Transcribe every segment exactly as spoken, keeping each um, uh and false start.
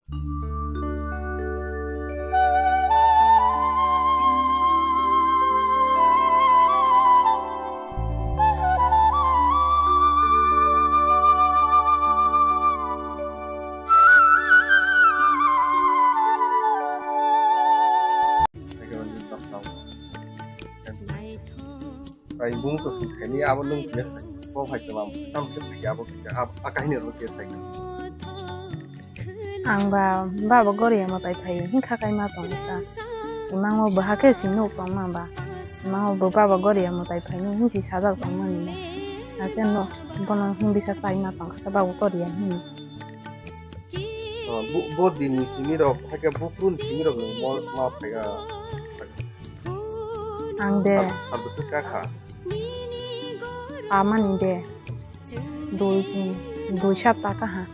Ai bung to sung sai ni abo nung khe sai. Bo hai to mam tam khe sai abo khe ab akahini ro khe sai. Ang ba baba goriya mwtai phai hinkha kaima tong ta. Imango bo hakhe sino tong ma ba. Imango bo baba goriya mwtai phai ni hinsi sajak tong mani. Hakhe no bono hin bisa sai ma tong kha baba goriya hin. Bo din ni simi rok hakhe bukrun simi rok no ma phai ga. Ang de. Sal bwswk kakha? Amani de. Dui, dui sapta kaha.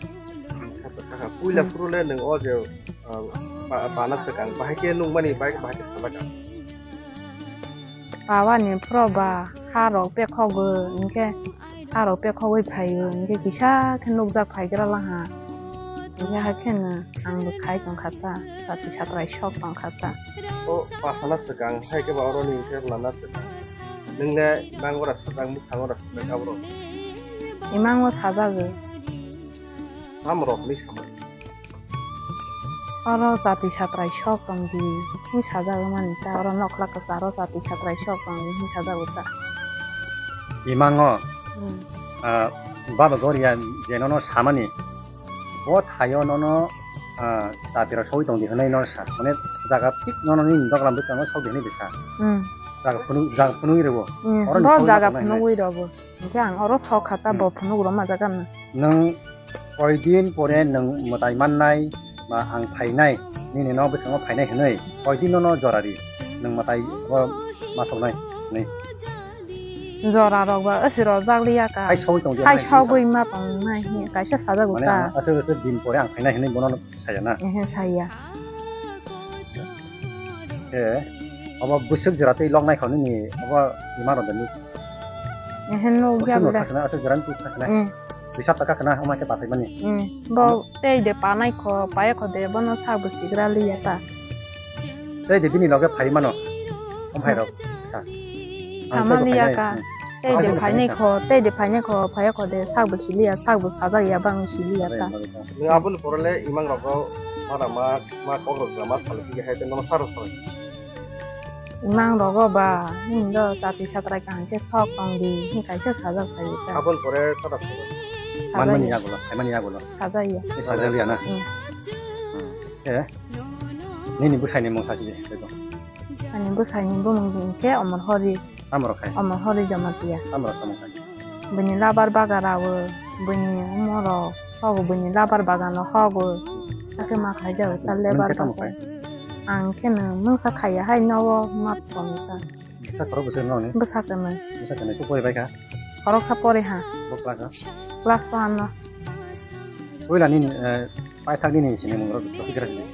Puila phuru le nwng o je, ah, ba-, bana swkang bahai khe nungmani bai bahai khe salaka. Baba ni phuru ba ha rok pekhogwi hinkhe ha rok pekhogwi phaio hinkhe kisa khe nukjak phaigra laha. Hinkhe hakhe no ang bo khai tongkha ta, sati satrai sok tongkha ta. O pasana swkang hai khe ba oro ni hinkhe lana swkang. Nwng le imango ra sajak, mwkhango ra sajak aborok. Imango sajago. Tamo rok ni samani. Oro jati satrai sok tong di, hi sajagwi mani ta, oro nokla kwcharo jati satrai sok tong di, hi sajago ta. Imango, hmm, ah, baba goria je nono samani, bo thaio nono, ah, jati rok sogwi tong di hwnwi nono sa, mane jaga thik nono nini doglam bwskango sok di hwnwi bisa. Hmm. Jaga phunuk, jaga phunugwi rwo. Hmm, oro bo ni jaga phunugwi rwo. Hinkhe ang oro sok kha ta, hmm, bo phunuk rwma jaga no. Nwng koi din pore nwng mwtai mannai ba ang phainai, nini no bwskango phainai hwnwi koi din no jora ri, nwng mwtai o ma soknai hwnwi. Jora rok ba aswk rok jak liya ka. Hai sogwi tong di, hai sogwi ma tong nai hi kaisa sajago ta. Mane aswk aswk din pore ang phainai hwnwi bono saya na. Ehe, saya. Eh, obo bwswk jora tei loknai kho nini obo ima rok da nuk. Ehe, nuk ya bwswk no bwle. Khakna, aswk jora nuk khakna. Hmm. Bisa taka khna, omo khe pathai mani. Hmm. Bo tei de panai kho, paya kho de, bono sa bwswk ra liya ta. Tei de bini loge phai mano. Om phai rok. Sa. Ang tei de phainai, hmm. Tei de phainai kho, tei de phainai kho, phaya kho de, sak bo siliya, sak bo sajak ya, bang siliya ta. Nwng aboni pore le imang rogo mana ma, ma kok rok ma salo khe hai tei nono saro salo. Imang rogo ba, nwng do jati satrai kaham khe sok tong di, hwn kaisa sajak sai ta. Aboni pore sara salo. Manmani yagulo, phaimani yagulo. Sajak ya. Sajak ya na. Hmm. Eh, nini bwsai ni mung sasi de. Ani bwsai ni bumung hwn khe Omor Hori. Tamo rok khai? Omo Hori Jamatia. Tamo rok tamo khai? Bini labar bagan rao, bini omo rok hogo, bini labar bagan rok hogo. Hakhe ma khai jago ta lebar bagan. Nwng khe tamo khai? Ang khe no mungsa khaiya hai nogo ma tong ta. Bwsa khorok bwswk nokni? Bwsa kwnwi. Bwsa kwnwi khe pori bai kha? Khoroksa pori ha. Bo class o? Class one no. Puila nini, eh, paithak nini sini mung rok topik rok sini.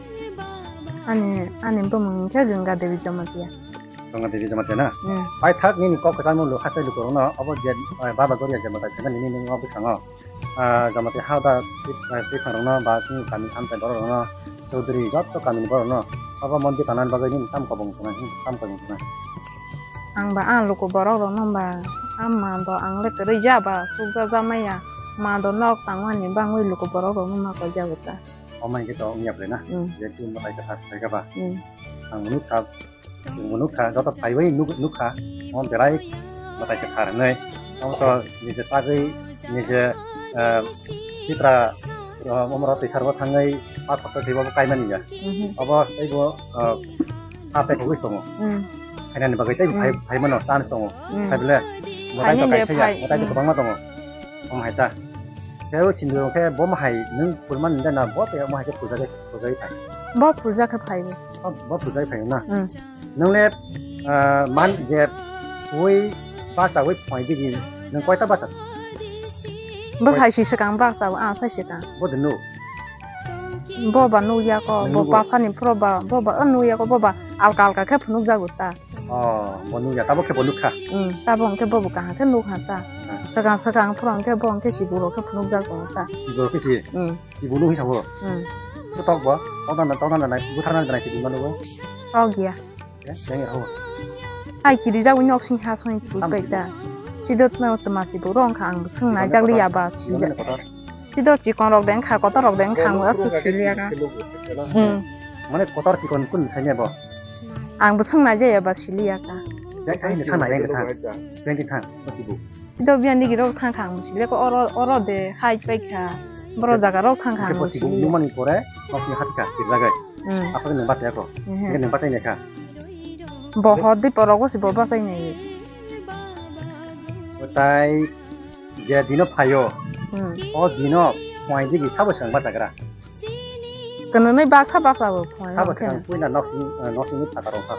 Ani, ani bumung khe Ganga Devi Jamatia. Ganga Devi Jamatia na? Hmm. Paithak nini kok kwchangno lu haste lukurokno obo je, eh, baba goria je mwtai thangmani nini obo bwskango. Ah, Jamatia ha da, eh, twiphang rokno ba chini kami amchai borok rokno, Chaudhary joto kamini borok rokno obo mondir tanani bagwi nini tam kobong tongnai, tam kobong tongnai. Ang ba ang luku borok rokno ba, ang ma do ang le kwrwi ja ba, sukjak ja maya, ma do nok tangmani bangwi luku borok rokno ma koi jago ta. Omo hinkhe to wngya bwle na? Hmm. Je twi mwtai kwthar khlai kha ba. Hmm. Ang nukha, chwngbo nukha, joto phaiwi nuk-, nukha, omo belai mwtai kwthar hwnwi. Omo to nije tagwi, nije, eh, sitra, eh, omo rok twi sarbo thangwi pathor twi bo kaimani ya. Mhm. Obo teibo, eh, ha pekhogwi tongo. Hmm. Khainani bagwi tei phai, hmm, phaimano chance tongo. Hmm. Khai bwle, mwtai to kaisa ya, mwtai to kwbangma tongo. Omo hai ta. Khe o sindwrong khe bo ma hai nwng phulmani da na bo tei omo hai khe puja khe, puja khe phai. Bo puja khe phai. Bo, bo puja khe phai na. Hmm. Nwng le, ah, man je ui bacha ui phai digi nwng koita bacha? Bo sai si swkang bacha o, ah, sai swkang. Bo de nuk. Bo ba nuk ya ko, bo pasani phuro ba, bo ba, oh, nuk ya ko, bo ba alka alka khe phunuk jago ta. Oh, bo nuk ya, tabo khe bo nuk kha. Hmm, tabo hwnkhe bo bo kaham khe nuk ha ta. Hmm. Swkang swkang phuro hwnkhe bo hwnkhe si borok khe phunuk jago ta. Si borok khe si? Hmm. Si bo nuk hi sabo? Hmm. Tok bo, tok dan, tok dan nai, buthar dan nai, kidima nugo. Tok ya. Ya, yang ya ho. Ai kiri jago nok sing ha song tu Tam pai kiri. Ta. Sidot na to ma si bo rong kha ang sung na Chikon jak li kotor. Ya ba si Chikon ja. Kotor. Sidot chikon rok deng kha, kotor rok deng kha, ang Kotor asi rok si li ya khe ka. Chikon kotor. Hmm. Mane kotor chikon kun sai ne bo. Ang bo sung na ja ya ba si li ya ka. Yang kai ne thang na, yang kai thang. Yang kai thang, ko chibu. Sida biyani giro thang thang sile ko oro, oro de hai pai kha. Boro jaga rok thang thang Oke, pochi sile. Numani pore, nok ni hati kha, sir jagai. Hmm. Apa ni bacha ko? Mhm. Ini bacha ni kha. Bo hot di poro ko si bo bacha ni. Utai je dino phayo. Hmm. O dino phai digi sabo sang bacha gra. Kono nai baksa baksa bo phai. Sabo sang puina nok sing, eh, nok sing ni phatar rok kha.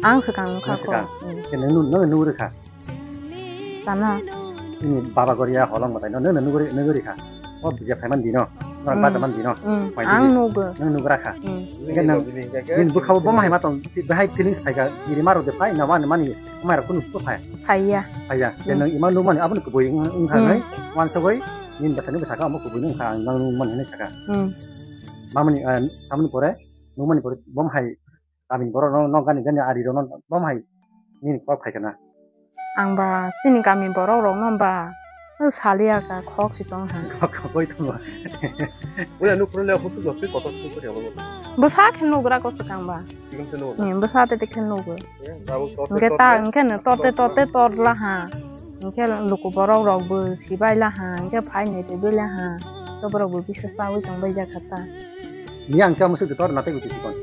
Ang swkang wngkha Ang ko. Swkang. Hmm. Khe nung, nung, nung rwkha. Tana. Ini baba goria holong mwtai no, nung, nung, nung rwkha. O bija phaiman dino. Nang Hmm. bajaman dino. Hmm. Phai Ang dino. Nugo. Nung nung rwkha. Hmm. Khe nung, nini bwkhao bo mahai ma tong, bahai feelings phaikha, iri maro de phai, na mani, mani, mai rok kunu to phai. Phaiya. Phaiya. Khe Hmm. nung ima nung mani, aboni kubui wng, wngkha Hmm. nai, wansugui, nini bwsani bwsakha, omo kubui nung kha, ang nung mani hinui sakha. Hmm. Mamani, eh, tamoni pore, nung mani pore, bo mahai, Tamni borok no, no gani gani ari rok no bom hai nini kok phai kana. Ang ba chini kami borok rok no ba no saliya ka khok si tong ha. Kok kok koi tong ba. Ula nuk pura le aku sudah sih kotor sudah ya Allah. Bwsa khe nugra ko swkang ba. Sikang se nuk. Ni bwsa te te khe nugo. Ya, baru kotor Hingke kotor ta ya. Hingke no torte torte tor la ha. Hingke luku borok rok bo sibai la ha. Hingke phai nai te bela ha. To borok bo bisa sawi tong bai ja kha ta. Ni ang kamo se tor na te guti kon.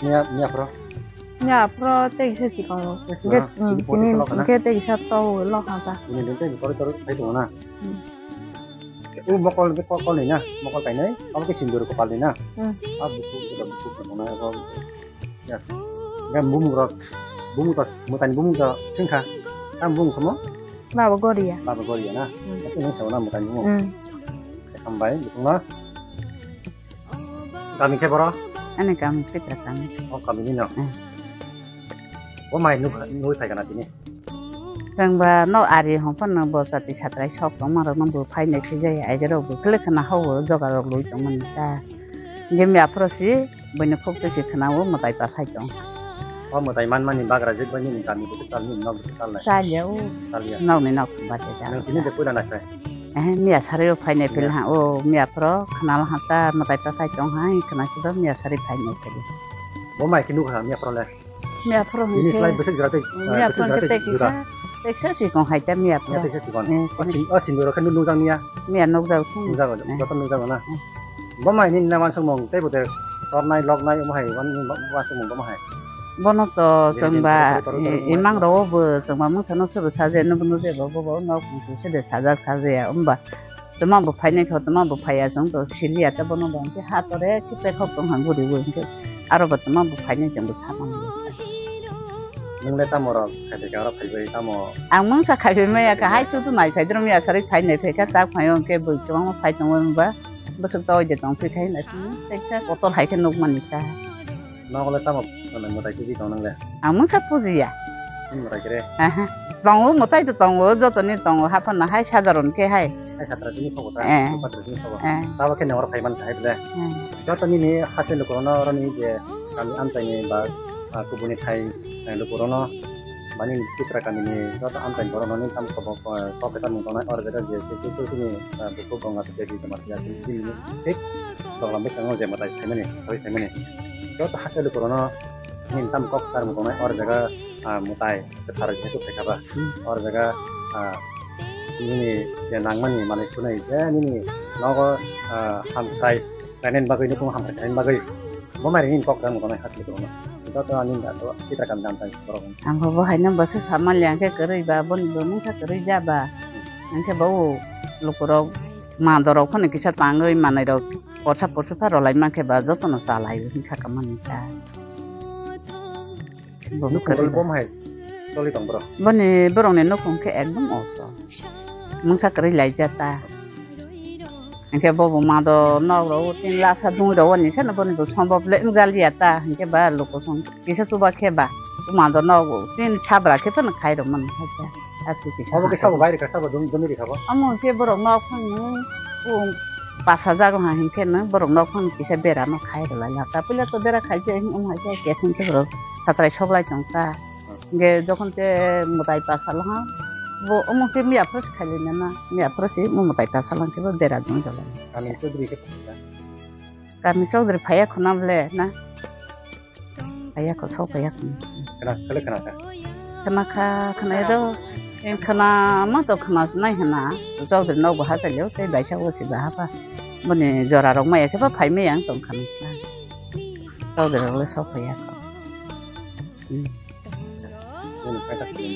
Mia, mia pro. Mia pro te kisa chikon. Yes, Get, na. mm, Ini poti tini, tolok na. Get te kisa to lo ha ta. Ini dente ini poti tolok kai to na. Hmm. U mokol de kol, kol ni na, mokol kai nai, kol ke sindur ko pal ni na. Hmm. A buku, buku, buku, buku na ko. Ya. Ga bumu ro, bumu to, mutan bumu to singkha. Tam bumu komo? Baba Goria. Baba Goria na. Hmm. Itu nang sauna mutan bumu. Hmm. Sambai, buku na. Kami khe boro? Ani kami Chitra kami. O kami ni no. Hmm. O mai nuk, nuk sai kana tini. Chwng ba no ari hongphano bo chati satrai sok tongma rok no bo phai nai thwijai ai rok bo khle khna hao joga rok lui tongmani ta. Hingke mia phoro si buini khuk twi si khna o mwtai ta sai tong. O mwtai man mani bagra jik bai nini kami bo tal nini nok bo tal nai. Chaliya o. Chaliya. Nok ni nok ba te ta. Nang tini de puila nai sai. Eh, mia sari o phai nai phil Mia. Ha. O mia phoro khna la ha ta mwtai ta sai tong ha khna si do mia sari phai nai phil. Bo mai khe nuk ha mia phoro le. Mia phoro Ini hingke. Slide besek jora tei, Mia eh, besek phoro jora hingke tei tei jora. Kisa, tei kisa si kong hai ta mia Mia phoro. Tei kisa si kong. Eh, Oh, kisa. Sin, oh, sin jora kan nung jang nia. Mia nung jao thung. Nung jang, Eh. Joto nung jang na. Eh. Bo mai ni na wan song mong tei bo de tor nai lok nai mo hai wan ni wan song mong bo hai. Bono to Jere chwng jere ba jere jere jere i-, jere imang jere. Ro bo chwng ba mung sano suru saje nung nung je bo bo bo no kung se de sajak saje ya umba. Tama bo phainai kho, tama bo phaiya, chwng to siliya, ta bono bo hwnkhe ha tore khe pekhok tong ha guri bo hwnkhe aro bo tama bo phainai chwng bo sakang. Nung le tamo rok khai phaikha, oro phaibai tamo? Ang mungsa khai bai maya kha, hai sudu nai phai drum ya, sari phai nai phai kha, ta phai hwnkhe bui kwbangma phai tongo, wngba bwswk ta oide tong phai khai nai phai, tei kisa kotor hai khe nukmani ta. Nogo le tamo mwtai puji tong nang le? Ang mungsa pujiya. Tini mwtai kre? Aha. Tongo, mwtai to tongo, jotoni tongo, haphano hai sadharon khe hai. Hai satra tini sobo ta? Eh. Satra tini sobo. Eh. Tabo khe nang oro phai man kha hai bole? Eh. Joto nini haste lukurokno oroni je kami amchaini ba, ah, kubuni thai, eh, lukurokno Bani Chitra kamini joto amchaini borokno nini tamo kok, eh, kok khe tamo tongnai, or jaga je, je, je, je, chini, eh, bukhuk gong aswk je, je, joma, je, je, je, je, tonglam bwskango je mwtai saimani, sawi saimani. Joto haste lukurokno nini tamo kok kwchar tongnai, or jaga, ah, mwtai kwchar jehetu phaikha ba, or jaga, ah, nini je nangmani manwi sunai, je nini nogo, ah, hamkrai khlainani bagwi, nukhung hamkrai khlainani bagwi, bo mairokni kok kwchar tongnai haste lukurokno. Joto ani da, Chitra kamini amchaini borok. Ang bo haino bwsa sama liya khe kwrwi ba, boni bo mungsa kwrwi ja ba. Hwnkhe bo lukurok mandorok phano kisa tangwi manwirok porsa porsa pha rwlai mankhe ba jotono chalai wngkha kamani ta. Bo Nukhung kwrwi bol ba. Bom hai choli tong bro. Boni borokni nukhung khe ekdom osol. Mungsa kwrwi laijak ta. Hwnkhe bo bo mado nok rw tin lasa dung rw ni sano boni bo sombop le wngjalia ta. Hwnkhe ba lukusong kisa chuba khe ba. Bo mado nok tin sabra khe phano khai rw mani hai ta. Aski kisa Obo khe sabo bai rikha, sabo dum, dumi rikha bo? Amo hwnkhe borok nok phano kung Pas hajar ha hinkhe no borok nok phano kisa bera no khai rwlai la. Ta puila to bera khai se wng hai khe kesing khe borok satrai sok lai tong kha. Hinkhe jokhon te mwtai pas salo ha bo omo khe miya phoro se khai lai nana. Miya phoro se omo mwtai pas salo khe bo bera jong jolai. Kami Chaudhary khe phai kha. Kami Chaudhary phai ya khuna ble na. Kaya ko so kaya ko. Khna, kale khna kha. Khna kha, khna ro. En khna ma to khna nai hna. Chaudhary no bo ha chalio, tei baisa o si ba ha pa. Boni jora rok ma ya khe pa phai me yang tong khna. Chaudhary rok le so kaya ko. Hmm. Boni paita khna.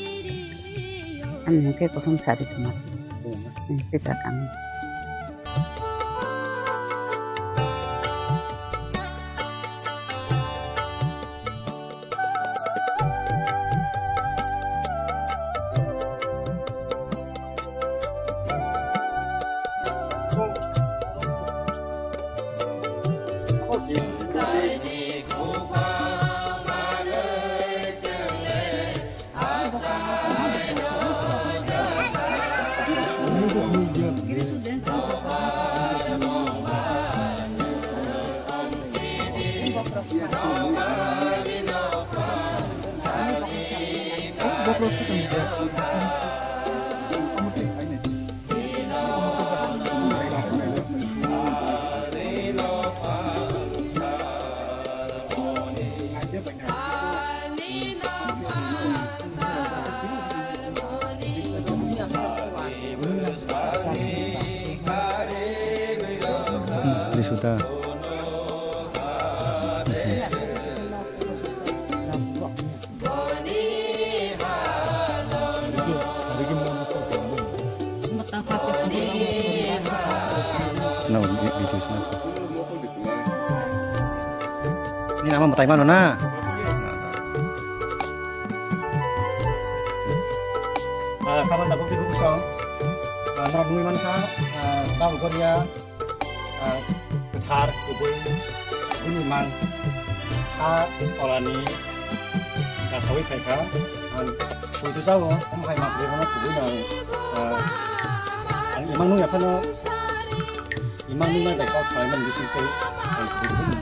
Ani hwnkhe kosom sari suma. Hmm. Hmm, sita kami. Risuta. No, vi-, video sna. Ni nama matai mano na. Ah, kaban da bukti bukti song. Ah, norok nui man kha, ah, bang goria. Ah, kwthar, kubui, bini mang, ha, tolani, kasawi phaikha, ang puitu jao, omo hai mapri bono kubui nang, ah, ang imang nung yaphano, imang nung nai bai kok salai nang bising tei, ang kubui kubui